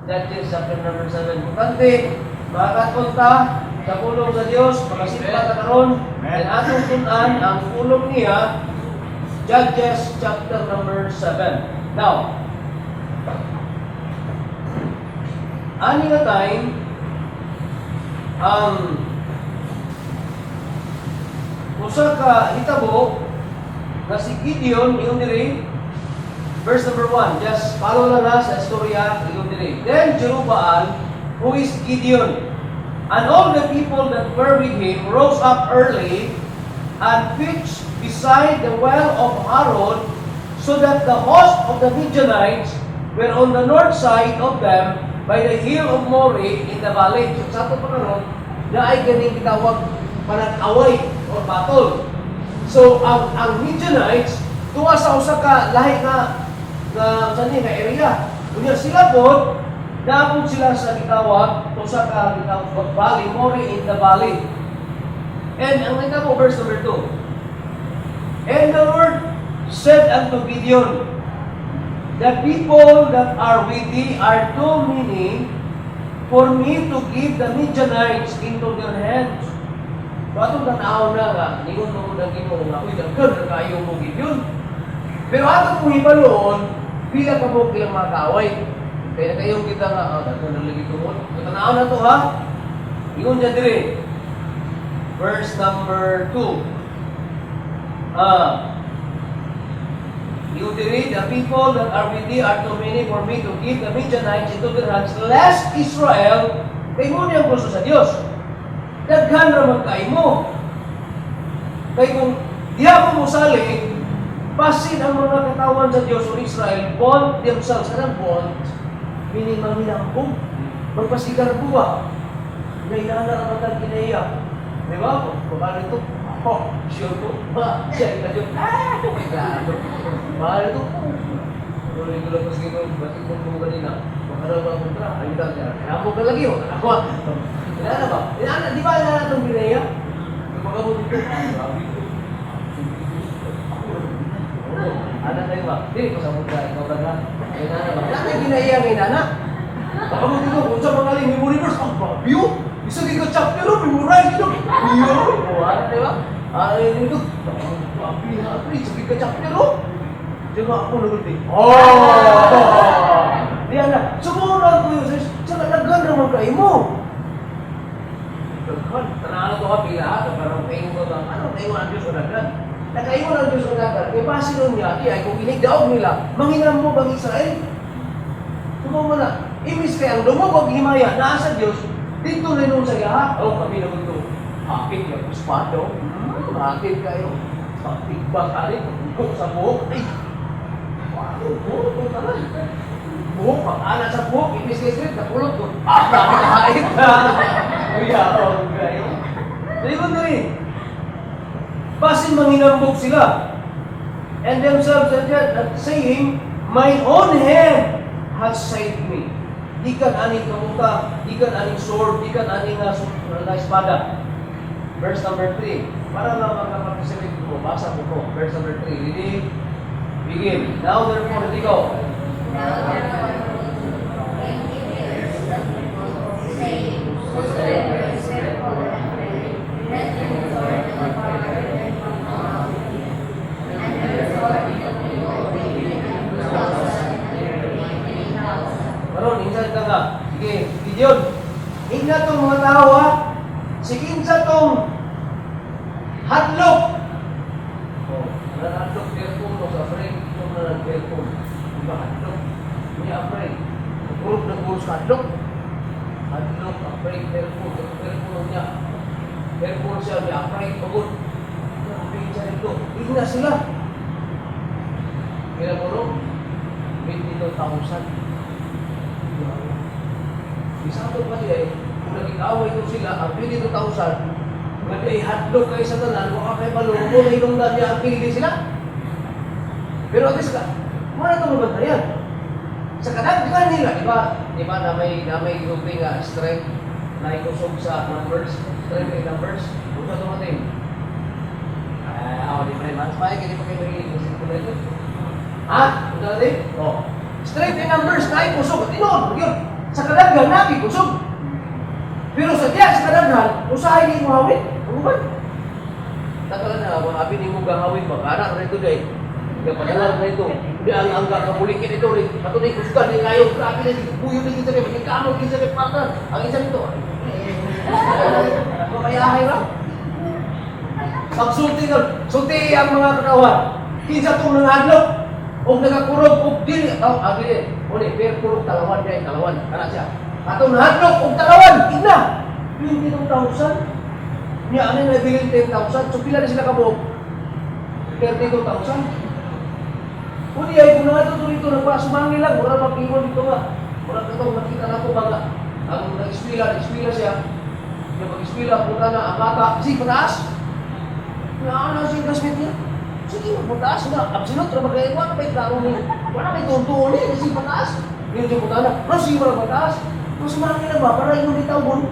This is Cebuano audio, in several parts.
Judges chapter number 7. Importante, makakat-on ta sa pulong sa Dios, makasimba ta karon, and atong tun-an ang pulong niya, Judges chapter number 7. Now, ani nga time, ang usa ka hitabo nga si Gideon, ingon diri, verse number 1, just follow lang na sa istorya, ingon diri. "Then Jerubbaal," who is Gideon, "and all the people that were with him rose up early and pitched beside the well of Harod, so that the host of the Midianites were on the north side of them by the hill of Moreh in the valley." So sa ato pa karon, naay ganing gitawag panag-away or battle. So ang Midianites tuwa sa usa ka lahi nga nga sa ni nga area. Unya sila pod naapod sila sa gitawag usa ka gitawag valley, Moreh in the valley. And ang nahitabo, verse number 2. "And the Lord said unto Gideon, 'The people that are with thee are too many for me to give the Midianites into their hands.'" So atong tanaw na nga, ningon mo ng Ginoo nga, "Uy, daghan na kayo mo, Gideon." Pero atong kung hibaluon, pila ka mo ilang mga kaaway. Kaya na kayong kita nga, oh, daghan na lagi tungod. So tanaw na to ha. Ingon dyan dire. Verse number 2. You diri, "The people that are with thee are too many for me to give the Midianites into their hands, lest Israel," kay mo niyang gusto sa Dios. Daghan ra man kay mo. Kay kung diha mo mosalig, basin ang mga katawan sa Dios o Israel bond themselves. Kanang bond, meaning manginambong, magpasigarbo ba? Nga inana ang matag kinaiya. Di ba? Kung paano ito, oh, sure ko, ba, siya ito yun, ah, klaro. Paano ito? Tuloy ko lang kasi kung batik mo mo kanina, baka daw ba kontra, ayun lang siya. Kaya mo ka lagi, oh, ako, inana ba? Inana, di ba inana itong kinaiya? Baka mo dito, grabe ko. Oo, ana tayo ba? Dili ko sa muda, ikaw ka na. Inana ba? Inana kinaiya nga inana. Baka mo dito, kung sa mga memory verse, ang grabe oh. Isa di ka chapter, oh, memorize ito. Iyo, oh, ana, di ba? Ah, dito, grabe ha, pre, isa ka chapter, oh. Di ba ako nagulti? Oh! Di ana, sumunan ko yun, sa daghan naman kayo mo. Daghan, tanaw to ka pila, parang kayo ko ba, ano kayo ang Diyos o daghan? Nakaingon ang Diyos o daghan, kay base nun niya, di ay kung inigdaog nila, manginam mo bang Israel? Sumo mo na, imbis kay ang dungog og himaya naa sa Diyos, dito na nun sa yaha, oh, kami na ito, hakit yung espada, hakit kayo, tigba ka rin, sa buhok, ay, wow, buhok ko tanan. Buhok, pag-ana sa buhok, imbis kay street, napulot ko, ah, grabe ka hait na. Uy, oh, kayo. Dili na rin. Basin manginambog sila. "And themselves and yet, saying, 'My own hand has saved me.'" Gikan aning kamuta, gikan aning sword, gikan aning nga espada. Verse number 3. Para lang makaparticipate ko, basa ko ko. Verse number 3. Ready? Begin. Now therefore, ready, go. "Now therefore, and give ears to the people, saying, 'Whosoever is fearful and afraid, let him resort to the farther end of Mount Gilead.' And there resorted of the people 22,000 and 23,000." Karon, insan ka nga. Sige, Gideon. Ingna tong mga tao ha. Si kinsa tong hadlok. Oh, ano hadlok fearful no sa afraid ito na fearful. Di ba hadlok? Niya afraid. Group na group sa hadlok. Hadlok, afraid, fearful. Fearful niya. Fearful siya, niya afraid pagod. Grabe siya rito. Ingna sila. Kaya mo no? 22,000. Isa to pa siya eh, kung naging-away ko sila, ang 22,000, nga di ay hadlok kay sa tanan, wala kay balong mo, hinungdan niya ang pildi sila. Pero at least ka, muna ito mabantayan. Sa kadaghan nila, di ba na may gulpi nga strength na ikusog sa numbers, strength in numbers, kung sa tumating. Ah, ako di pa rin, mas kaya di pa kayo mahilig sa ito. Ha? Kung sa natin? Oh. Strength in numbers na ikusog, tinuod, yun. Sa kadaghan, naki kusog. Pero sa diya sa kadaghan, usahay ni mo hawin. Ano ba? Takala na, mga abi ni mo gahawin ba? Anak na ito day. Gapadala na ito. Hindi ang kabulikin ito rin. Ato na kusgan ni ngayon. Grabe na, buyo na kita rin. Magkamot kita rin partner. Ang isa nito. Makayahay ra. Pagsulti nun, sulti ang mga katawan. Kinsa itong nangadlok, o nagakurog, o dili, oh, agi uli, pero kurog talawan, dahil talawan, kana siya. Atong nahadlok, og talawan, ina, 22,000. Niya, ano yung nabilin 10,000? So, pila na sila kabuok? 32,000. Uli ay, kung nangadlok dito, nagpasumangil lang, wala mag-iwan dito nga. Wala ka itong nakita na ko ba nga. Ang nag-eskwela, nag-eskwela siya. Yung mag-eskwela, punta na, ang bata, sige, pataas. Na ano siya classmate niya? Sige, pataas na. Absolute, ra ba kayo? Wala may klaro ni. Wala may tuntuon ni. Kasi pataas. Yun siya punta na. Pero sige, wala pataas. Pero sumangil na ba? Para ingon di tawgon.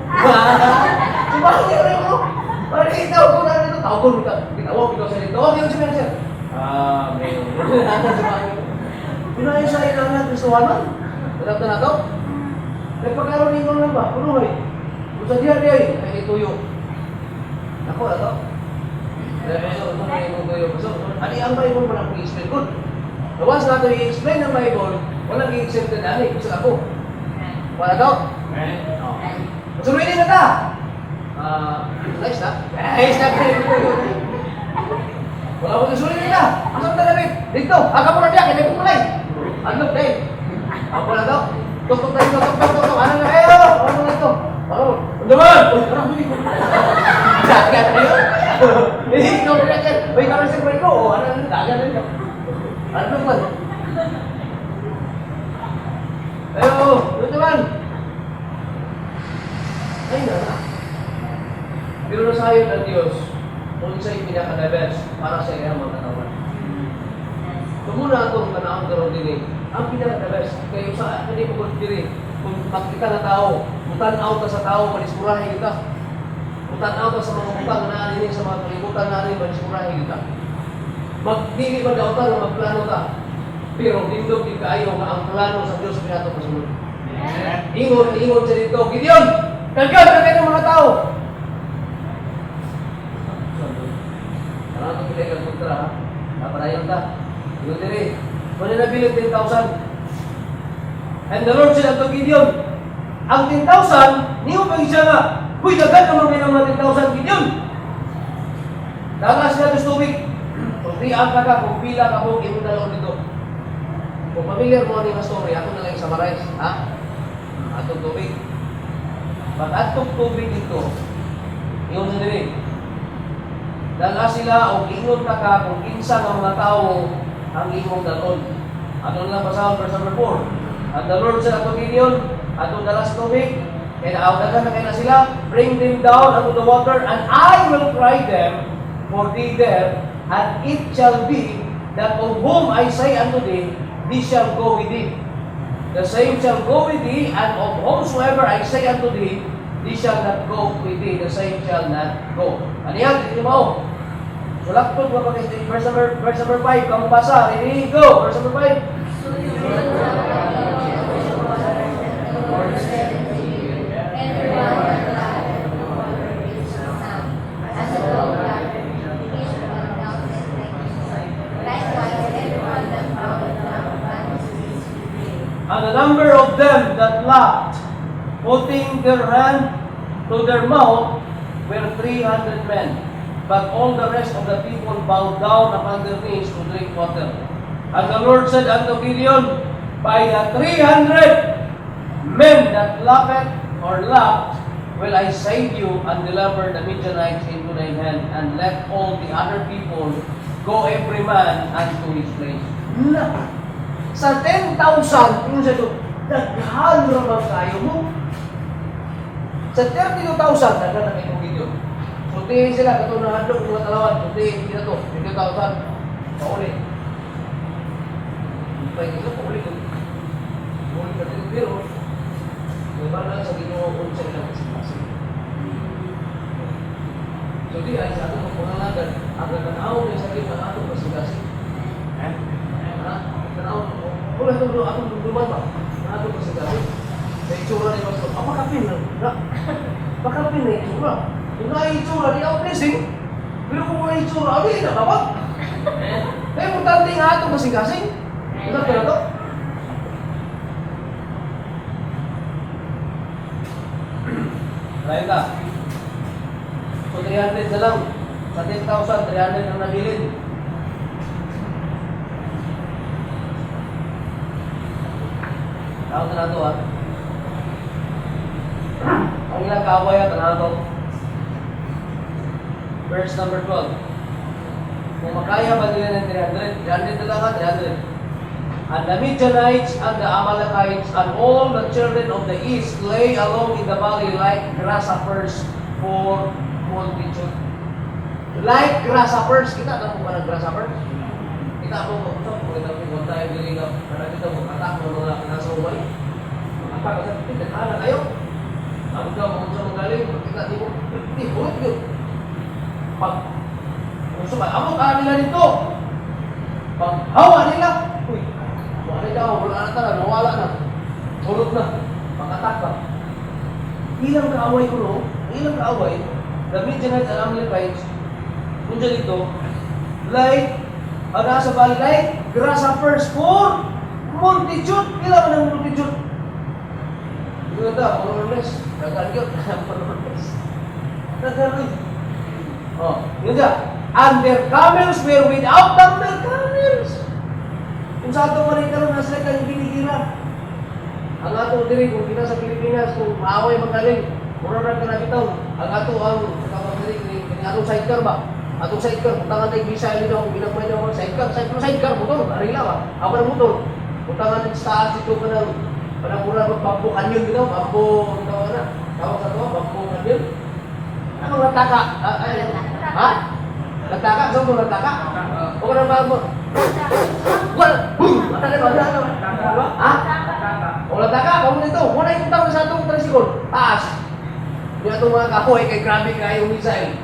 Sumangil na ko. Para di tawgon na dito. Tawgon. Bitawag, bitaw sa dito. Okay, yun siya siya. Ah, may. Sumangil. Pinayo sa ilang nga Kristohanon. Wala na to. Nagpagkaroon ninyo lang ba? Puno eh. Kung sa diya diya eh, ay ituyo. Ako na to. So, ani ang Bible mo lang i-explain good. Gawas nato i-explain ang Bible, walang i-accept na ani, gusto ako. Wala to? So, ready na ta? Ah, nice na. Nice na. Wala ko sulit na. Asa ta labit? Dito, aga mo na diya kay ko mulay. Ano day? Ako na to. Tok tok tayo, tok tok tok tok. Ano na eh? Ano na ito? Ano? Naman. Dagat na yun. Eh, ikaw na yan. May karoon sa ko. Ano na, dagat na yun. Ano man? Ayo, ano naman? Ay na. Pero nasayon ng Diyos kung sa'y pinaka-the best para sa iyang mga katawan. Tumuna itong tanawang karon din eh. Ang pinaka-the best. Kayo sa hindi mo kung diri. Kung makita na tao, mutan-aw ta sa tao, malismurahe kita. Mutan-aw ta sa mga butang na ani sa mga kalibutan na ani, malismurahe kita. Magdili man daw ta nga magplano ta. Pero nindot di kaayo nga ang plano sa Dios pinato masunod. Ingon, ingon sa dito, "Gideon, daghan na kayo ng mga tao." Ano ito pila kang kontra ha? Napadayon ta. Ingon diri. Wala na bilang 10,000. And the Lord said unto Gideon, ang 10,000, niyo pa siya nga, "Uy, daghan naman kayo ng mga 10,000, Gideon." Dala sila sa tubig. Kung di ang ka, kung pila ka po, imong dalawon dito. Kung familiar mo ani nga story, ako na lang i-summarize. Ha? Atong tubig. Pag atong tubig dito, ingon sa diri. Dala sila og ingon ka ka kung kinsa nga mga tawo ang imong dalon. Ato lang basahon verse number 4. And the Lord said unto Gideon, atong dala sa tubig, kaya naawdagan na kay na sila, "Bring them down unto the water, and I will try them for thee there, and it shall be that of whom I say unto thee, 'This shall go with thee,' the same shall go with thee, and of whomsoever I say unto thee, 'This shall not go with thee,' the same shall not go." Ano yan? Hindi mo. So, laktod mo pa verse number 5. Kamu basa. Ready? Go! Verse number 5. Lord said unto Gideon, "Everyone that lappeth the water it shall sound, as a dog lappeth his thou like Likewise, everyone that boweth down upon his face to drink." And the number of them that lapped, putting their hand to their mouth, were 300 men. But all the rest of the people bowed down upon their knees to drink water. And the Lord said unto Gideon, "By the 300 men that lapped or lapped, will I save you and deliver the Midianites into thine hand, and let all the other people go every man unto his place." Na! Sa 10,000, yung sa ito, daghan ra man kayo mo. Sa 32,000, daghan na kayong video. Sultihin sila, katong nahadlok mga talawan, sultihin sila to, 20,000. Pauli. Pwede ito, pauli. Pauli ka din, pero, may ba sa Ginoo kung sa ilang kasing-kasing. So di ay sa atong pangalagan, ang tanaw ni sa ating atong kasing-kasing. Ha? Tanaw, wala ito atong dumduman ba? Ang atong kasing-kasing. Kaya Itsura ni Pastor. Ah, makapin na. Na. Makapin na itsura. Kung na itsura, di ako blessing. Pero kung wala itsura, abi na kapag. Kaya importante nga ito kasing-kasing. Ito na to. Kaya ka. So 300 na lang. Sa 10,000, 300 ang nabilin. Tawag na to ha. Ang ilang kaaway at to. Verse number 12. Kung makaya ba nila ng 300, 300 na lang ha, 300. And the Midianites and the Amalekites and all the children of the east lay along in the valley like grasshoppers for multitude. Like grasshoppers. Kita na mo ba ng grasshoppers? Kita mo mo. Ito, kita mo kung tayo dili nga. Para kita mo katak ng mga nasa umay. Atak sa kita kayo. Ang ka mo sa mga galing, kita di mo, di hulot yun. Pag, kung sumay, abot ka nila dito. Pag hawa nila, uy, wala daw, wala na tara, nawala na. Hulot na. Pag-attack ba? Ilang kaaway ko no? Ilang kaaway, the Midianites and Amalekites, kung dyan dito, like, ang nasa valley, like grasshoppers for multitude. Ilan man ang multitude? Hindi na more or less. Daghan yun. More or less. Daghan yun. Oh, yun siya. And their camels were without number, camels. Kung sa ato man karon nasa kang ginigira. Ang ato diri kung kita sa Pilipinas kung maaway magaling, mura ra ka na bitaw. Ang ato ang tawag diri kini kini atong sidecar ba? Atong sidecar butangan tay missile dito kung ginagmay daw ang sidecar, sidecar, sidecar motor, arila ba? Ako na motor. Butangan sa taas dito pa ng parang mura mag bamboo canyon bitaw, bamboo tawag na. Tawag sa to, bamboo canyon. Ano lataka? Ah, ay, ha? Lataka? Saan mo lataka? O ka na ba mo? Wala! Boom! Wala na, wala. Ha? O lataka, kamo nito. Wala yung tawag sa atong tricycle. Taas. Di atong mga kahoy kay grabe kayo missile.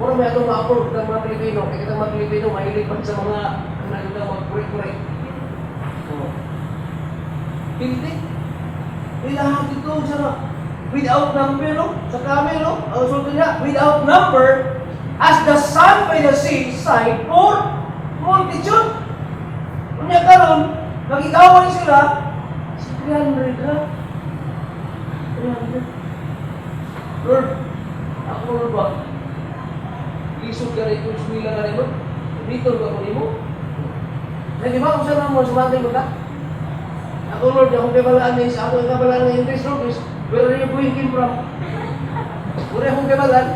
Mura may atong ma-approve ng mga Pilipino. Kaya kitang mga Pilipino mahilig pa sa mga ano na mga kure-kure. Oh. Hindi. Di lahat ito sa without number, no? Sa camel, no? Ang sulti niya, without number, as the sand by the sea side for multitude. Unya karon, nag-away sila, sa 300 ha? 300. Lord, ako Lord ba? Lisod ka rin kung eskwela ka rin mo? Dito ba ko nimo? Na di ba kung saan mo sumantay mo ka? Ako Lord, akong kabalaan is, ako ang kabalaan ng English Lord is, where are you going came from? Wala akong kabalaan.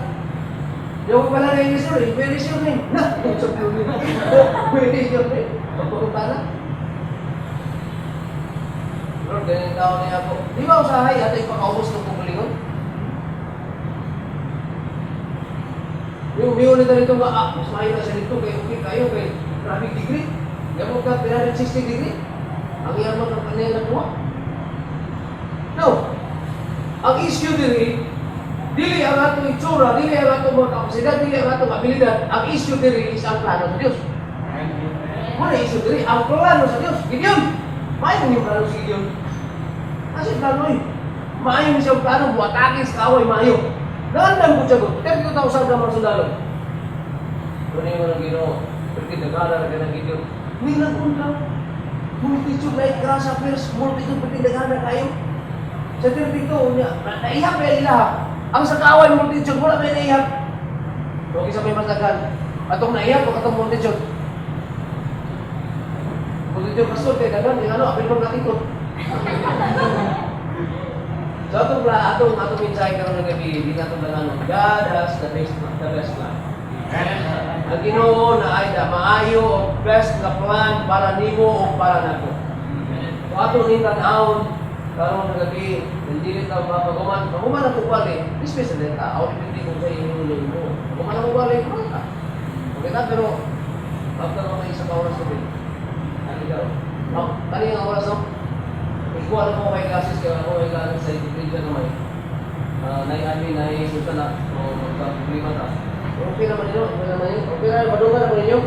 Di ako kabalaan ng English Lord, eh. Where is your name? Na, where is your name? Pagpunta na. Lord, ganyan tao niya ako. Di ba usahay, ato ipakaubos ng pugalingon? Yung miyo nito nito nga, ah, mas maayo na siya dito, kay okay kayo, kay traffic degree. Gamot ka, 360 degree. Ang iyang mga kanila nakuha. No. Ang issue diri, dili ang atong itsura, dili ang atong mga kapasidad, dili ang atong abilidad. Ang issue diri is ang plano sa Dios. Wala issue diri, ang plano sa Dios. Gideon, maayo yung plano si Gideon. Kasi plano eh. Maayo siya ang plano, buatake sa kaaway, maayo. Naandam ko siya ko, 32,000 ka mga sundalo. Ano yung mga Ginoo? Porque nagana na ka ng Gideon. Nilagon ka. Multitude like grasshoppers, multitude pati nagana kayo. Sa 32, niya, naihap kaya nila. Ang sa kaaway multitude, wala may naihap. Huwag isa may masagan. Atong naihap, wag atong multitude. Multitude pastor, kay dagan, yung ano, apil mong natitod. So atong mensahe karon ng gabi, di nato lang ano, God has the best plan. Ang Ginoo na ay da maayo o best na plan para nimo o para nako. So ato ning tan-awon karon ng gabi, dili ta mapaguman, maguman ako bali, dismiss na ta, aw depende kung sa inyo mo. Maguman ako bali, kuman ta. Okay ta pero after mga isa ka oras gabi. Ano ikaw? Oh, kani ang oras no? Ikuha na ko kay classes kaya ako kay classes sa Indonesia naman. Nai-admin, nai-susa na. So, magka-problema ta. Okay naman ninyo, okay naman ninyo. Okay na, madungan na po ninyo.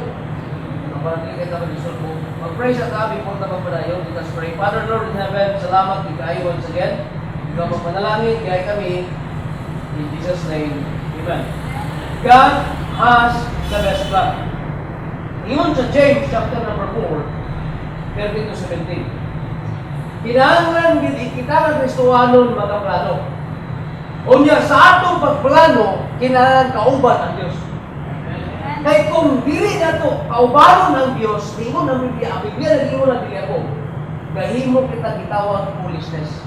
Para dili kayo mag-resolve mo. Mag-pray sa ta before ta magpadayon. Let us pray. Father Lord in heaven, salamat di kaayo once again. Ikaw magpanalangin, gaya kami. In Jesus' name, amen. God has the best plan. Ingon sa James chapter number 4, 13 to 17. Kinahanglan gid kita nga Kristohanon magaplano. Unya sa atong pagplano, kinahanglan kauban ang Dios. Kay kung dili nato kaubanon ang Dios, ningon ang Biblia, ang Biblia nag-ingon ang dili ako. Gahimo kita gitawag foolishness.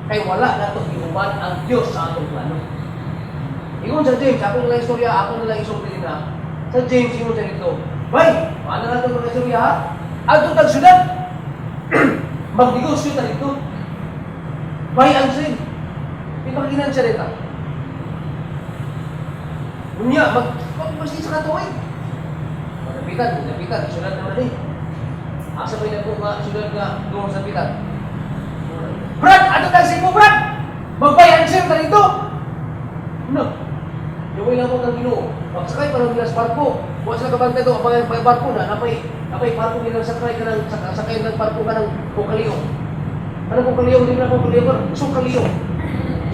Kay wala nato giuban ang Dios sa atong plano. Ingon sa James, ako na lang istorya, ako na lang isulti na. Sa James, ingon sa dito, "Bay, paano nato mga istorya ha? Adto tag syudad. Magnegosyo ta dito. Buy and sell." Ipaginan siya dito. Unya, mag sa katuig. Malapitan, malapitan, syudad naman eh. Asa ba yung nga syudad nga doon sa pitan? "Brad, adto tag Cebu, Brad! Mag-buy and sell ta dito." No. Yung lang mo kang Ginoo. Pagsakay pa lang nila sa barko. Buwa sila kabantay do, pag pag barko na, napay barko nila sakay ka ng sakay ng barko ka ng kukaliyo. Ano kukaliyo? Hindi na kukaliyo, sukaliyo.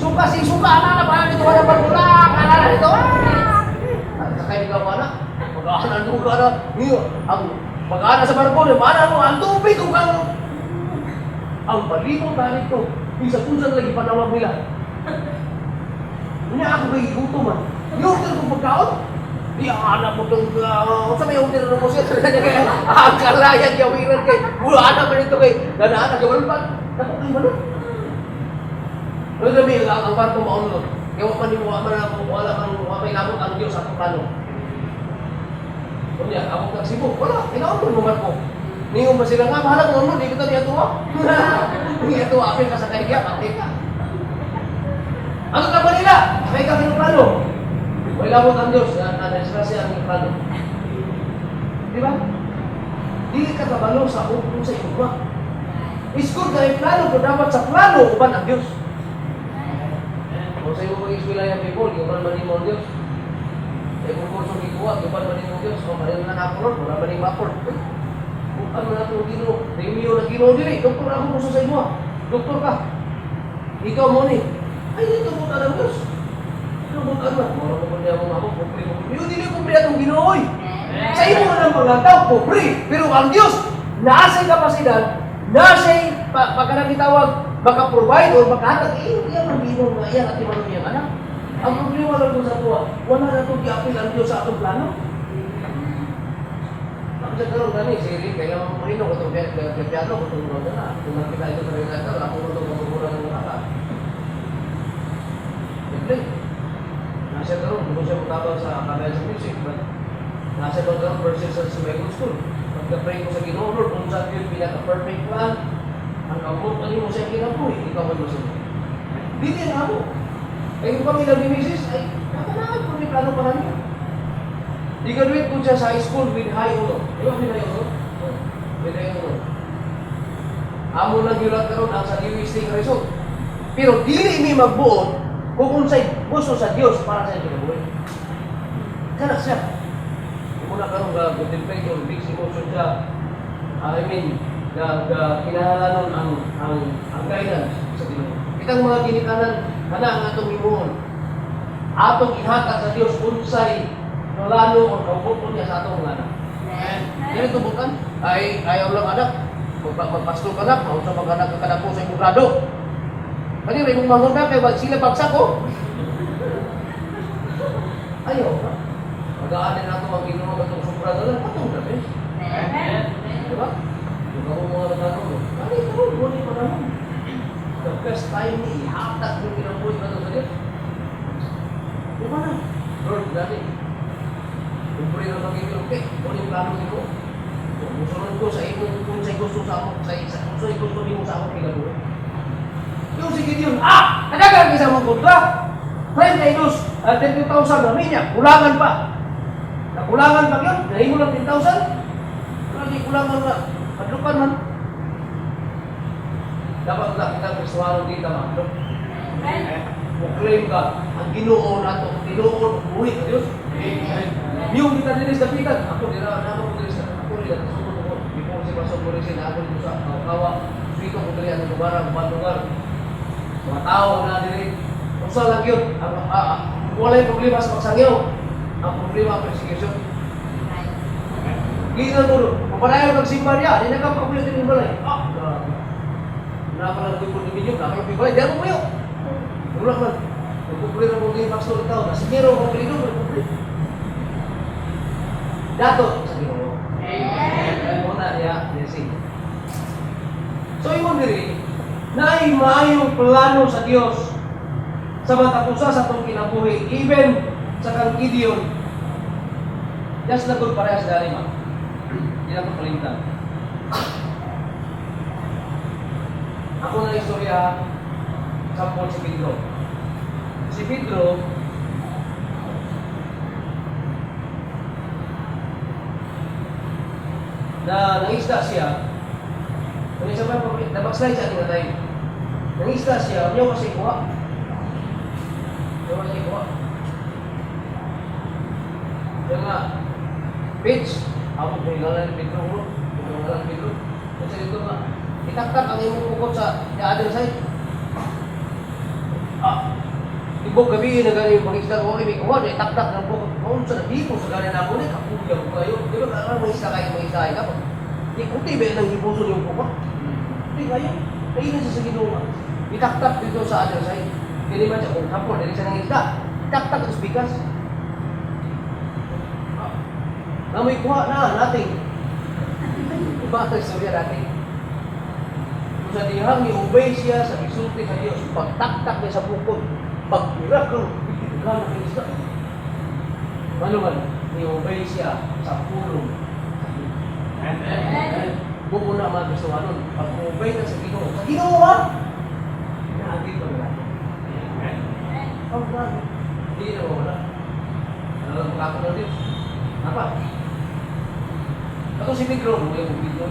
Suka si suka ana na pa dito wala barko na, ana na dito. Ah! Sakay nila pa na. Pag-ana duga na. Niyo, ang pag-ana sa barko, di ba mo ang tubig ug ang palibot na nito. Bisa kung lagi panawag nila. Unya ako kay gutom man. Yung order ko pagkaon. Di anak mo itong, sa may order mo siya. Ang kalayan gawiran kay, wala na man ito kay, ganaan, gawal pa. Naku, kay balot. Ano sabi, ang barko maunod. Kaya wa man wa man wala man wa may lamot ang Diyos sa atong plano. Unya, ako kag Cebu, wala, kinaunod mo barko. Ningon ba sila nga, bahala kung ano, di kita niya tuwa. Niya tuwa, apil ka sa kaya, patay ka. Ano ka ba nila? Sakay ka plano. Wala lamot ang Diyos, na na ang plano. Di ba? Dili ka kabalo sa ukong sa igwa. It's good na may plano, pero dapat sa plano, uban ang Diyos. Kung sa imo mag-eskwela yung people, uban man nimo ang Diyos. Sa imong kurso gikuha, uban man nimo ang Diyos. O, pareho na ako ron, wala man nimo afford. Uy, ano na itong Ginoo? Remyo na Ginoo dili. Doktor ako kurso sa imo. Doktor ka. Ikaw mo ni. Ay, dito mo ang Diyos. Ano mo ka? Mura mo niya mo ako, pobre mo. Yung dili pobre atong Ginoo oy. Sa imo na ng paglantaw, pobre. Pero ang Diyos, nasa kapasidad, nasa pagkanang gitawag, maka-provide or makahatag, eh, iya man Ginoo nga iya at imano niyang anak. Ang problema lang kung sa tuwa, wala na itong giapil ang Diyos sa atong plano. Ang sa karon gani, si Rick, kaya mo rin ko itong piano, ko itong na. Kung nakita ito sa rin ako itong kamukura ng mga. Siyempre, nasa karon, hindi ko siya mutabang sa Academy sa Music, but nasa ba karon versus sa Bible School. Pagka-pray ko sa Ginoo, "Lord, kung saan yung pinaka-perfect plan, ang abot ano mo sa kinabuhi, ikaw man mo sa Dili na ako. Ay, kung kami lang ni Mrs., ay, nakanaan kung may plano pa namin. Di graduate ko siya sa high school with high honor. Di ba with high honor? With high honor. Amo lang yun karon ang sa DOST nga result. Pero dili mi magbuot kung unsay gusto sa Dios para sa kinabuhi. Kana siya. Muna karon ga contemplate on big emotion siya. I mean, ga kinahanglanon ang guidance sa Ginoo. Kitang mga ginikanan kana ang atong himuon. Atong ihatag sa Dios unsay plano o kaubuton niya sa atong mga anak. Dili tubukan ay ayaw lang anak. Magpastol ka na, maunsa mag anak ka kadako sa imong grado. Kani ray mong manguna kay wag sila bagsak ko. Ayaw ka. Magaan din nato ang Ginoo katong sobra na lang atong the best. Di ba? Yung ako mga nagtanong mo, ano ito? Buwan pa naman. The best time ni ihatag yung kinabuhi ka sa Diyos. Di ba na? Lord, dati. Kumpre na magiging okay. Ano yung plano nito? Musunod ko sa imong kung sa gusto sa ako, sa kung sa gusto nimo sa akong kinabuhi. Yung si Gideon, ah! Kadagan sa mong kontra. 32, 30,000 na niya, kulangan pa. Nakulangan pa yun, dahil mo lang 10,000. Lagi kulangan na, adlukan man. Dapat na kita Kristohano dito maadlok. Mo-claim ka, ang Ginoo nato, Ginoo buhi ka Dios. Yung kita diri sa dapitan, ako dira na ako diri sa ako dira sa sugod ko before si Pastor Morrison na ako dito sa Kawa. Dito ko diri ang lugar, ang lugar. Mga tao na diri. Usa lang yun. Ang, walay problema sa pagsangyaw. Ang problema ang persecution. Hindi na turo. Kung palayo nagsimba niya, di na ka pagpulit ng balay. Ah, grabe. Na pala nagpupul ni Minyo, na pala balay. Di ako mayo. Wala man. Nagpupuli na mong pastor tao. Nasa Ginoo ko pilido, nagpupuli. Dato sa Ginoo. Muna niya, blessing. So ingon diri, naay maayong plano sa Dios sa matag usa sa atong kinabuhi, even sa kang Gideon. Just na good parehas dali ma. Hindi na ito kalimtan. Ako na istorya, sample si Pedro. Si Pedro, na nangisda siya, kung isa pa, nabackslide siya ating time. Nangisda siya, niyo kasi kuha. Niyo kasi kuha. Kaya nga, Pitch, ako kung ni Pedro bro. Kung ni Pedro. Kasi dito nga, itaktak ang imong pukot sa the other side. Ah, tibok gabi na gani pangisda ko kay kuha, itaktak ng pukot. Kung sa dito sa gani na ako ni kapuya ko kayo. Di ba ka mangisda kayo mangisda ka pa. Di kuti ba nang gibuso yung pukot? Di kayo. Kayo siya sa Ginoo. Itaktak dito sa other side. Dili man siya kung hapon, dili siya nangisda. Itaktak sa bigas. Na may kuha na natin. Iba ang istorya natin. Kung sa dihang ni-obey siya sa gisulti sa Dios, pagtaktak niya sa bukod, pag-miracle, bigyan ng isda. Ano man, ni-obey siya sa pulong. Amen. Buko na mga Kristohanon, pag-obey na sa Ginoo, sa Ginoo ha? Naagit pa natin. Oh, grabe. Hindi na mawala. Ano lang makako ng Diyos? Apa? Ako si Pedro, may yung Pedro.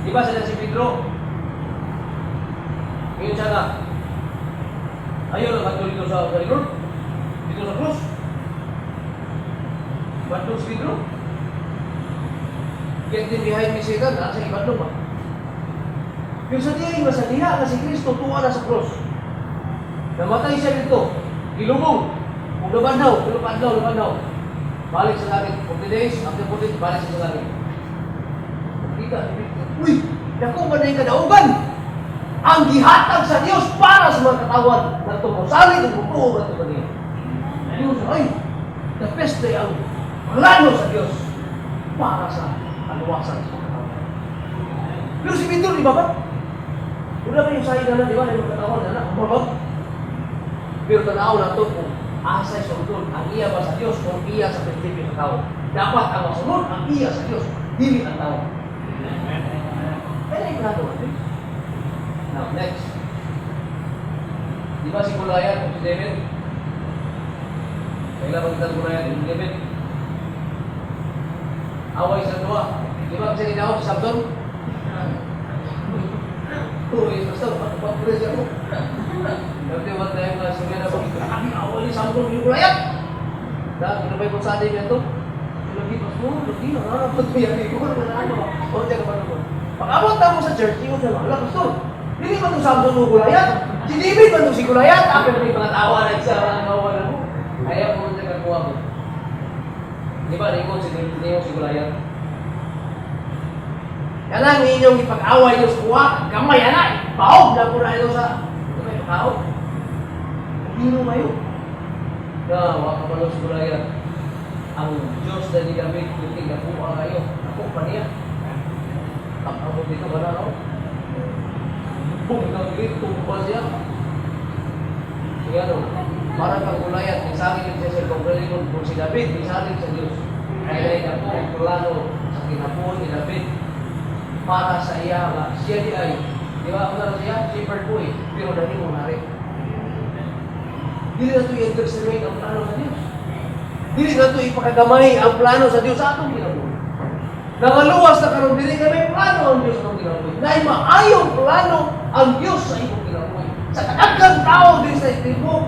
Di ba sila si Pedro? Ngayon siya nga, ayaw lang katulad dito sa Lord, dito sa krus. Bandong si Pedro. Get thee behind me, Satan. Nasa ibadlong ba? Yung sa diya, sa diha nga si Kristo tuwa na sa krus. Namatay siya dito. Gilubong. Kung nabanhaw, pero paadlaw, nabanhaw. Balik sa langit. 40 days, after 40 days, balik siya sa langit. Kita, uy! Dako ba na yung kadaugan? Ang gihatag sa Dios para sa mga katawan na tumusalig ang mutuo ba ito niya. Diyos, ay, the best day ang plano sa Dios para sa kaluwasan sa mga katawan. Pero si Pedro, di ba ba? Wala ba yung sahi na, di ba? Yung katawan na, babag. Pero tanaw na ito kung asa'y sundon, ang iya ba sa Dios o iya sa prinsipyo sa tao. Dapat ang masunod, ang iya sa Dios, dili ang tao. Kaya yung plano natin. Now, next. Di ba si Goliath o si David? Kailan ba kita Goliath si David? Away sa dua. Di ba kasi ginawa si Samson? Uy, basta pag-press ako. Dati one time na sumira na grabe away ni Samson yung Goliath. Dahil ginabay ko sa atin ito. Lagi, pastor, lagi, nanganapot ko yan. Ikaw naman ano. O, tiyan ka pa naman. Pag-abot na mo sa church, ingon siya, ala, pastor, dili ba itong Samson o Goliath? Si David ba itong si Goliath? Ako na may mga tawa na isa, mga kawa na mo. Ayaw ko nung nagkakuha mo. Di ba, ningon si ningon si Goliath? Yan ang inyong ipag-away niyo sa kuha, gamay ana, baog na po na ito sa, ito may pagkaon. Biro kayo. Na, waka pa si Goliath. Ang Diyos na ni David, kuti nakuha kayo. Ako pa niya. Kapabot dito ka na, no? Bung, ikaw dito, tumpa siya. Kaya ano, para kang Goliath, misalig siya sa kongregayon kung si David, misalig sa Diyos. Kaya na po ang plano sa kinabuhi ni David para sa iya nga siya di ay, di ba, ano siya, shepherd boy, pero dahil mo na rin. Dili na ito i-underestimate ang plano sa Diyos. Dili na ito ipakagamay ang plano sa Diyos sa atong kinabuhi. Nangaluwas na karon dili kay may plano ang Diyos sa atong kinabuhi. Dahil maayong plano ang Diyos sa imong kinabuhi. Sa kadaghang tao diri sa tibuok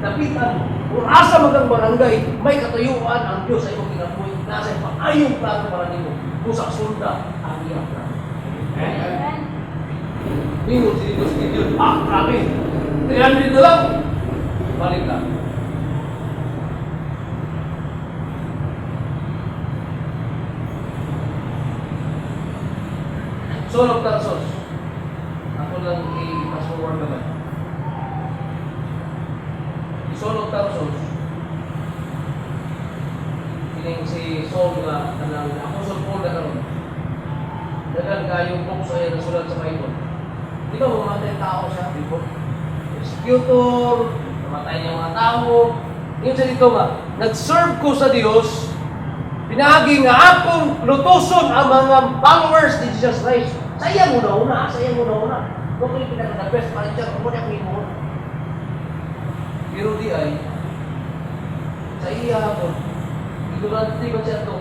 dapitan, kung asa magang barangay, may katuyuan ang Diyos sa imong kinabuhi. Nasa maayong plano para nimo. Busa sunda ang iyang plano. Ningon si Diyos Gideon, ah, grabe! 300 na lang! Balik na. Saul of Tarsus. Ako lang i-pass forward naman. Si Saul of Tarsus, kining si Saul nga kanang Apostle Paul na karon. Daghan kayong books ay nasulat sa Bible. Di ba mamatay tao siya before? Persecutor, namatay niya mga tao. Yun sa dito nga, nag-serve ko sa Dios, pinaagi nga akong lutuson ang mga followers ni Jesus Christ. Sa iyang una-una, sa iyang una-una. Kung yung pinaka-the best, parang siya, kung ako imo. Pero di ay, sa iya hapon, ignorante ba siya to?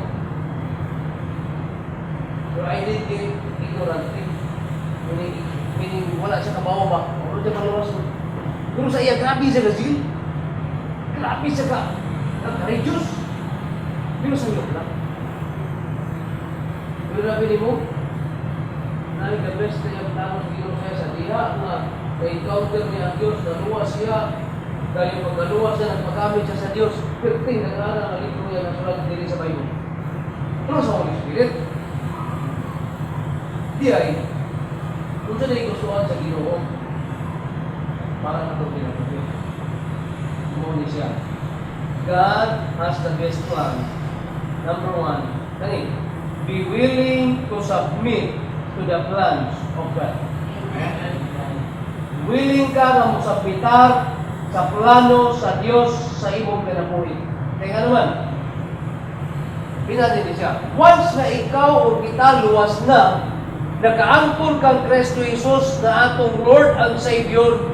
Pero I did get ignorante. Meaning, wala siya kabawo ba? Wala siya maluwas. Pero sa iya, grabe siya ka zeal. Grabe siya ka courageous. Pero sa iyo lang. Pero grabe ni mo, na the best na yung plano sa Ginoo siya sa diha nga na-encounter niya ang Diyos, naluwas siya, dahil pagkaluwas siya, nagpagamit siya sa Diyos, perting nag-aral ang libro niya nasulat diri sa Bible. Pero sa Holy Spirit, di ay, kung sa dili gustuhan sa Ginoo, para na itong kinabuhi. Mo ni siya. God has the best plan. Number one, kani, be willing to submit to the plans of God. Willing ka nga mosubmitar sa plano sa Dios sa imong kinabuhi. Kaya nga naman, pinati siya. Once na ikaw o kita luwas na, nakaangkon kang Kristo Jesus na atong Lord and Savior,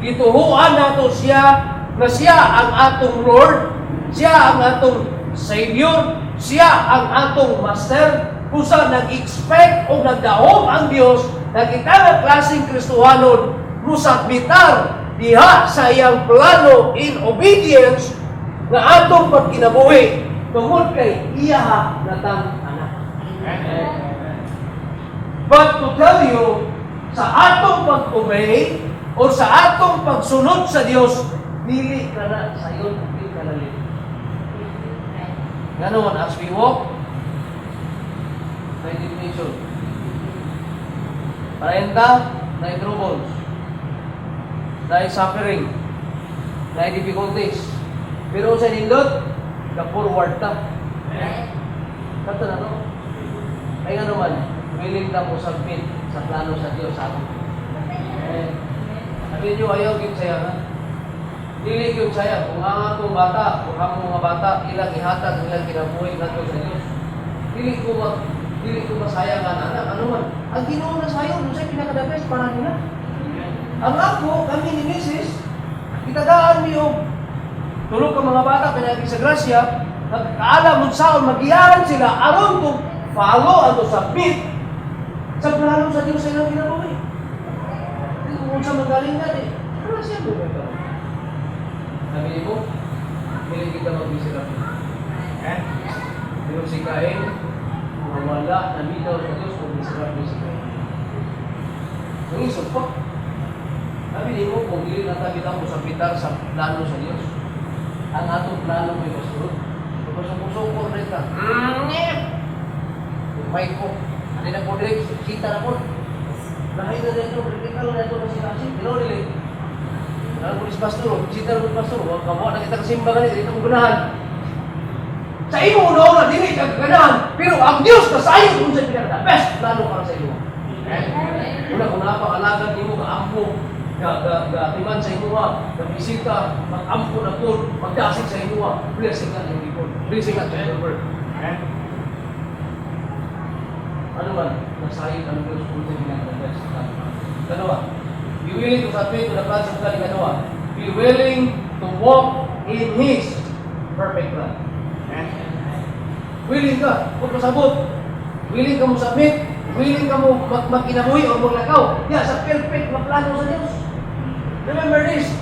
gituhuan nato siya na siya ang atong Lord, siya ang atong Savior, siya ang atong Master, kung nag-expect o nagdahom ang Dios na kita nga klaseng Kristohanon musubmitar diha sa iyang plano in obedience nga atong pagkinabuhi tungod kay iya natang anak. But to tell you, sa atong pag-obey o sa atong pagsunod sa Dios, dili ka na sayon, dili ka na libre. Nga naman, as we walk, may definition. Parenta, na troubles, na suffering, na difficulties. Pero sa nindot, ka-forward ta. Kato na to. Ay nga naman, willing ka mo submit sa plano sa Diyos sa atin. Eh, sabi niyo, ayaw gyud saya ha? Dili gyud saya kung ang atong bata, kung ang mga bata ilang ihatag ang ilang kinabuhi ngadto sa Dios. Dili ko masayang ang anak, ano man. Ang Ginoo na sayo, unsay pinaka the best para nila. Ang ako, kami ni Mrs., gitagaan mi og tulog ka mga bata pinagi sa grasya, nagkaalam unsaon magiyahan sila aron to follow and to submit sa plano sa Dios sa ilang kinabuhi. Di kung unsa magaling na di. Grasya mo ba? Sabi mo, dili kita magbisira. Pero si Cain, wala nabitaw sa Diyos kung misira si Cain. Nangisog pa. Sabi mo, kung dili na tabi mo sa pitar sa plano sa Diyos, ang atong plano may masunod. Kung sa puso rin ka, may ko. Ano na po direct, kita na po. Lahi na dito, critical na ito kasi kasi, dilo dili. Alam ko pastor, bisita ko pastor, wag ka mo na kita kasimba gani dito ko ganahan. Sa imo una una dili ka ganahan, pero ang Dios kasayo kung sa pinaka best plano para sa imo. Una kung napakalagan nimo ka ampo, ga ga ga timan sa imo ga bisita, mag-ampo na po, magdasig sa imo, blessing na yung people. Blessing na sa word. Ano man, nasayod ang Diyos kung sa pinaka best plano. Kanawa, be willing to submit to the plans of God. Ikalawa, be willing to walk in His perfect plan. Willing ka, kung pasabot. Willing ka mo submit, willing ka mo magkinabuhi o maglakaw. Yeah, sa perfect na plano sa Diyos. Remember this,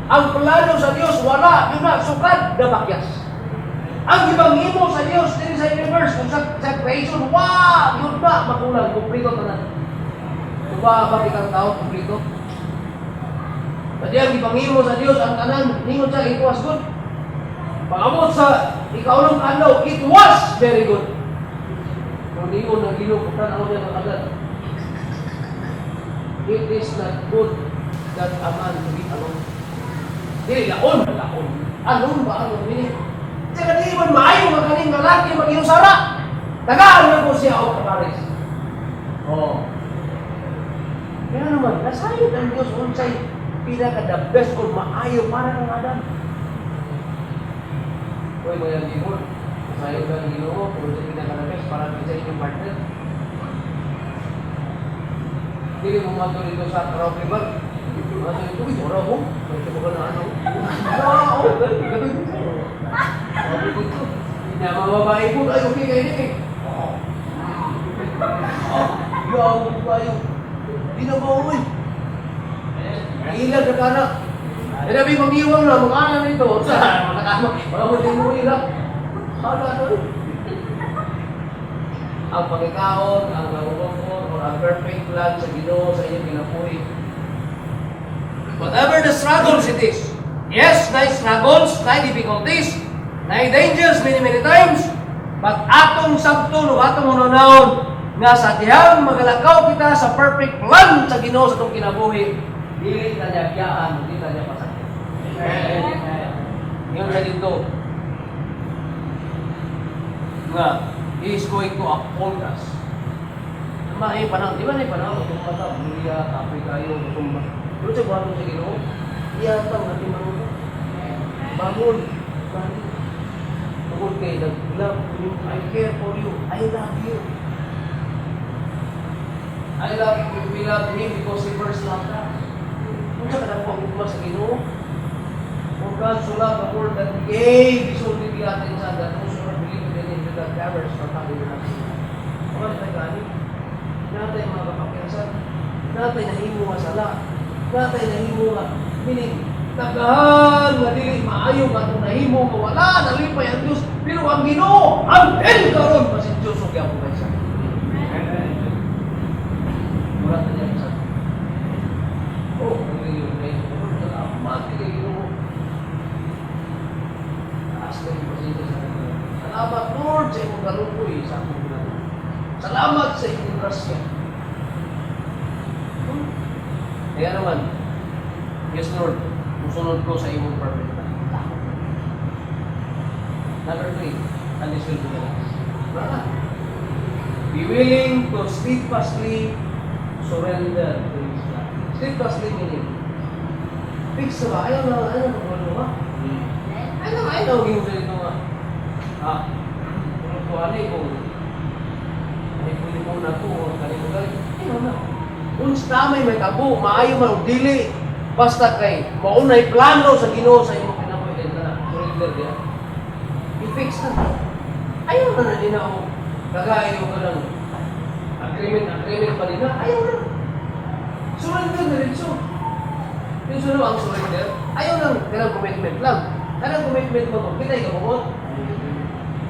ang plano sa Diyos, wala, yun na, sukad, dabakyas. Ang ibang imo sa Diyos, din sa universe, kung sa creation, wow, yun na, makulang, kumplito tanan. So, Ba ba kitang tao kompleto? Padiyang gipangimo sa Dios ang tanan, ningon siya, "It was good." Pag-abot sa ikaulong adlaw, "It was very good." Kung ningon ng Ginoo, kung tanaw niya ng agad. "It is not good that a man to be alone." Dili laon, laon. Alone ba alone? Meaning, tsaka di man maayo nga kaning lalaki mag-inusara. Tagaan na ko siya og kapares. Oh. Kaya naman, nasayod ang Diyos unsay pinaka the best o maayo para kang Adam. Uy, mga gihon, nasayod ang Ginoo kung unsay pinaka the best para sa inyong partner. Dili mo mato dito sa karaoke bar. Mato dito, "Uy, ora mo. May mo ka na ano." Wow, ganun. Sabi ko ito. Hindi mga babae po, ay okay kayo ni eh. Oh, yaw kayo. Di na ba uy? Ilag ka kana. Eh, nabi magiwang na, mga ano nito. Sa, mga kama, mga mo din mo ilag. Ano, ano? Ang pagkakaon, ang gagawin or ang perfect plan sa Ginoo sa inyong kinabuhi. Whatever the struggles it is. Yes, naay struggles, naay difficulties, naay dangers many, many times. But atong sabton o atong hunahon nga sa dihang magalakaw kita sa perfect plan sa Ginoo sa atong kinabuhi, dili ta niya biyaan, dili ta niya pasakit. Ingon sa dito nga He is going to uphold us. Tama eh, panahon, di ba na panahon, tumba ta, buliya, kapoy kayo, tumba. Pero sa buhaton sa Ginoo, iyatang ating mga bangon, bangon. Tungkol kay nag-love you, I care for you, I love you. I love you, we love Him because He first loved us. Kung sa kadako ang gugma sa Ginoo, for God so loved the world that He gave His only begotten Son, that whosoever believeth in Him should not perish but have everlasting life. Wala tayo gani. Natay mga kapakyasan. Natay nahimo nga sala. Natay nahimo nga meaning daghan nga dili maayo nga atong nahimo nga wala nalipay ang Dios, pero ang Ginoo until karon pasensyoso gyapon kay siya. Wala ta niya sa. Oh, hindi kay salamat kay Ginoo. Taas kayo pasensya sa kanya. Salamat, Lord, sa imong kaluoy sa akong kinabuhi. Salamat sa imong grasya. Kaya naman, yes Lord, musunod ko sa imong perfect plan. Number three, and this will be the last. Wala. Be willing to steadfastly surrender to His plan. Steadfastly meaning, fix na ba? Ayaw na magulo ba? Ayaw na, huwag dito nga. Ah, kung ko ani kung ano po na ko, o kanino gali, ayaw na. Kung tamay may tabo, maayo man og dili, basta kay maunay plano sa Ginoo sa imong kinabuhi dahil na surrender diya. I-fix na. Ayaw na na din ako. Kagayo ka lang. Agreement, agreement pa nila. Ayaw na. Surrender diretso. Yung sunod ang surrender, ayaw lang, kanang commitment lang. Kanang commitment mo, kung kita ikabuot.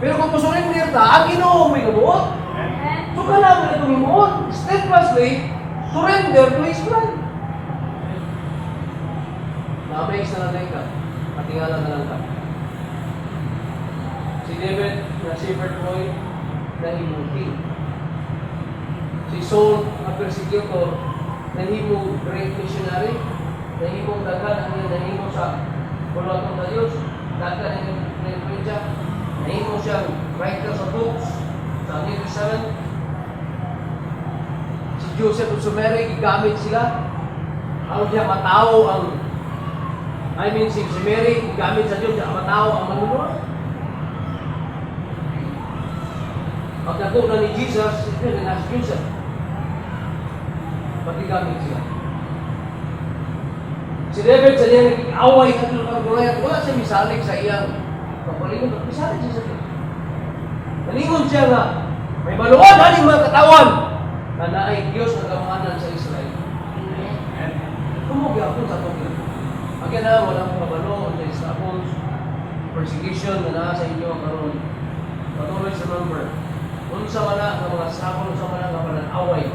Pero kung mo-surrender ta, ang Ginoo mo ikabuot. So kailangan na itong himuot. Steadfastly, surrender to His plan. Na-amaze na lang ka. Patingala na lang ka. Si David na shepherd boy nahimong king. Si Saul na persecutor nahimong great missionary. Nahimong daghan ang iyang nahimo sa buluhaton sa Dios. Daghan ang iyang influensya. Nahimo siyang writer sa books sa New Testament. Si Joseph ug si Mary, gigamit sila. Aron diya matao ang, I mean, si Mary, gigamit sa Diyos, diya matao ang manunod. Pagdago na ni Jesus, si Mary na si Joseph. Pag gigamit sila. Si David sa iyang naging-away sa kang Goliath, wala siya misalig sa iyang kapalingon, misalig siya sa Diyos. Nalingon siya nga, may baluan ani mga katawan na naay Diyos nga gamhanan sa Israel. Tumugi ako sa atong kinabuhi. Again na, wala akong kabalo sa struggles, persecution na naa sa inyo karon. But always remember, unsa man na nga mga struggle, unsa man na nga panag-away,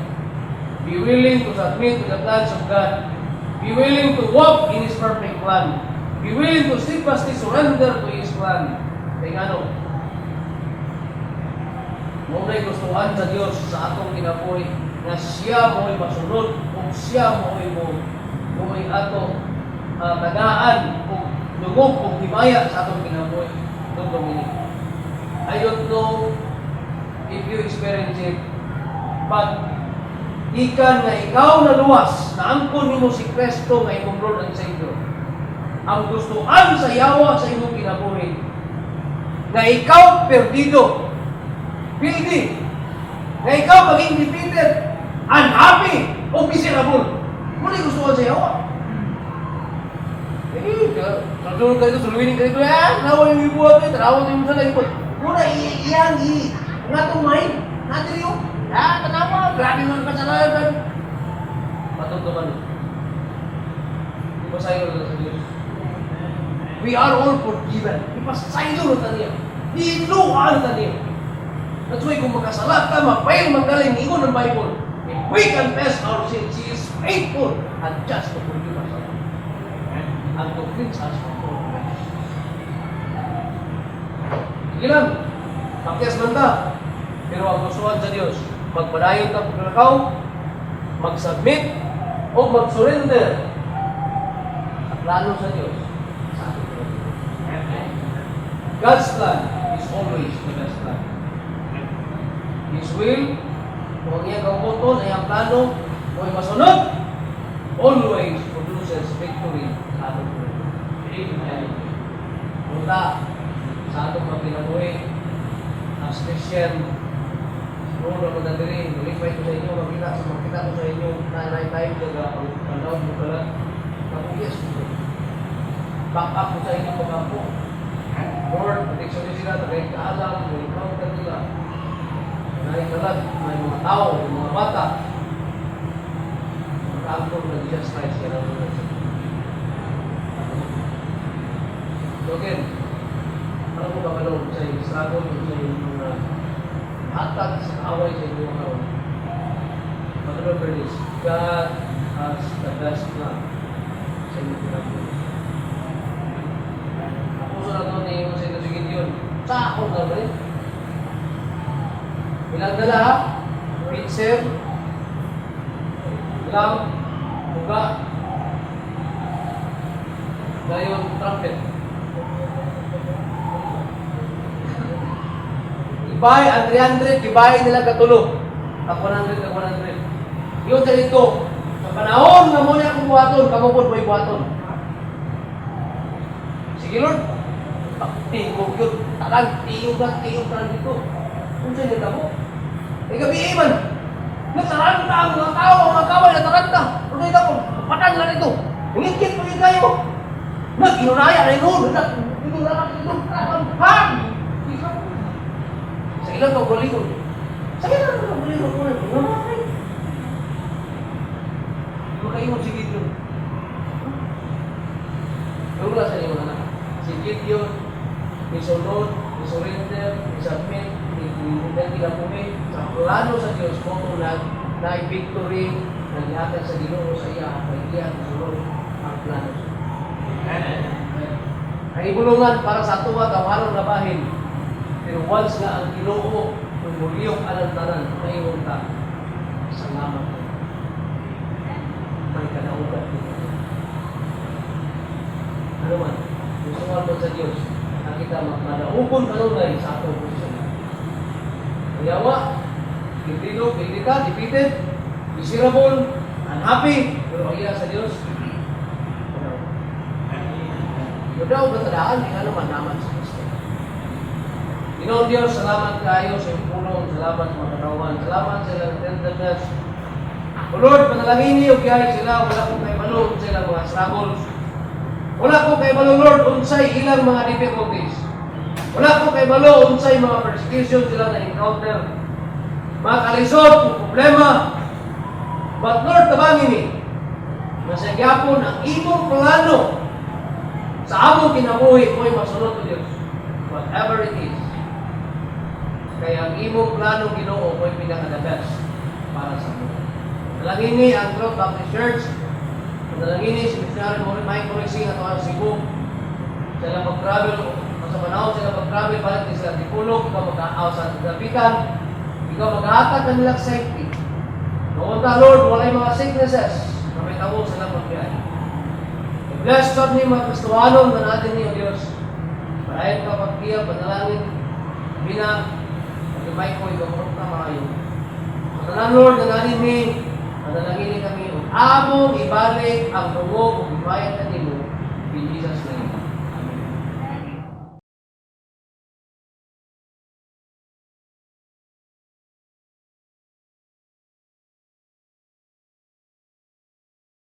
Be willing to submit to the plans of God. Be willing to walk in His perfect plan. Be willing to steadfastly surrender to His plan. Kay ngano? Mao na'y gustuhan sa Dios sa atong kinabuhi nga siya mo'y masunod ug siya mo'y mo'y ato tagaan ug dungog ug himaya sa atong kinabuhi. Don Dominic. I don't know if you experience it, but gikan nga ikaw naluwas, naangkon nimo si Kristo nga imong Lord and Savior. Ang gustuan sa yawa sa imong kinabuhi, nga ikaw perdido, pildi, nga ikaw maging defeated, unhappy, o miserable. Mao na'y gustuan sa yawa. Eh, tulungan kayo, suluinin kayo, eh, tanawa yung ibuhat eh, tanawa yung sa ibot. Muna, iyang, ang atong mind, natin yung, tanawa, grabe mga kasalanan. Matutuman. Ipasaylo na sa Diyos. We are all forgiven. Ipasaylo na niya. Niluan na niya. That's why kung makasala ka, mapail magaling, ingon ng Bible, if we confess our sins, He is faithful and just to forgive us and to cleanse us from all unrighteousness. Sige lang, pakyas man ta. Pero ang gustuhan sa Diyos, magpadayon ta paglalakaw, mag-submit, o mag-surrender sa plano sa Diyos sa ating buhay. God's plan is always the best plan. His will, kung ang iyang kaubuton ay ang plano, kung ay masunod, always produces victory sa atong buhay. Amen. Punta sa atong mga kinabuhi, as Christian, noon ako na diri, nalipay ko sa inyo, makita ko sa inyo, na na time na pag mo pala, ako yes, back up ko sa inyo mga po. Lord, protection niyo sila, tagay kaalam, may encounter nila. May kalag, may mga tao, may mga bata. Makaangkon na Jesus Christ, yan ang mga. So again, ano ko ba sa iyong struggle, sa iyong mga hatag sa kaaway sa inyong karon? But remember this, God has the best plan sa inyong kinabuhi. Ang puso na ito ni Jose ito si Gideon, sa akong gagawin. Ilang dala ha? Pitcher, lamp, buga, dayon trumpet. Ibay ang 300, ibay nila katulo. Kag 100, kag 100. Yun sa dito, sa panahon nga mo niya akong buhaton, kamo pod mo'y buhaton. Sige Lord, tingog yun, talang, tiyog na, tiyog na dito. Kung sa'yo nita mo? Eh gabi man, nataranta ang mga tao, ang mga kaway, nataranta. Kung sa'yo ko, patan lang ito. Ngikit mo yun kayo. Nag-inunaya na yun, nag-inunaya na yun, ha? Sa ilang kaugalingon. Sa ilang kaugalingon, namatay. Makaingon si Gideon. Pero wala sa inyo anak. Si Gideon, nisunod, ni-surrender, ni-submit, ni kinabuhi sa plano sa Diyos mo na na victory na gihatag sa Ginoo sa iya kay iya nisunod ang plano sa Ang ibulungan para sa atuwa tawaron na bahin. Pero once nga ang Ginoo kung muliyok anang tanan, maingon ta, "Salamat. May kadaugan dito." Ano man, gustuhan mo sa Diyos, ang kita magmadaugon kanunay sa atong posisyon. Yawa, pildido, pildi ka, defeated, miserable, unhappy, pero ang iya sa Diyos, pero daw katadaan, di nga naman naman sa Kristo. Ginoong Diyos, salamat kayo sa iyong pulong, salamat sa mga katawan, salamat sa ilang tenderness. O Lord, panalangin niyo kaya sila, wala ko kahibalo sa ilang mga struggles. Wala ko kahibalo, Lord, unsay ilang mga difficulties. Wala ko kahibalo unsay mga persecution sila na encounter. Mga kalisod, problema. But Lord, tabangin ni, na sa gyapon ang imong plano sa among kinabuhi mo'y masunod o Diyos. Whatever it is. Kaya ang imong plano, Ginoo, mo'y pinaka the best para sa amo. Panalangini ang Truth Baptist Church. Panalangini si Missionary Mike Morrissey nga tuwa sa Cebu. Sila mag-travel, sa panahon sila mag-travel, balik ni sila Dipolog, ikaw mag-aaw sa dapitan, ikaw maghatag kanila safety. Noon ta, Lord, walay mga sicknesses na may tabo sila magbiyahe. Bless sad ni mga Kristohanon na natin ni O Diyos. Padayon ka pagkiya, panalangin, bina, at may ko ikaw ka maayo. Sa tanan, Lord, na natin ni, panalangin kami, ug among ibalik ang dungog ug himayan kanimo in Jesus' name.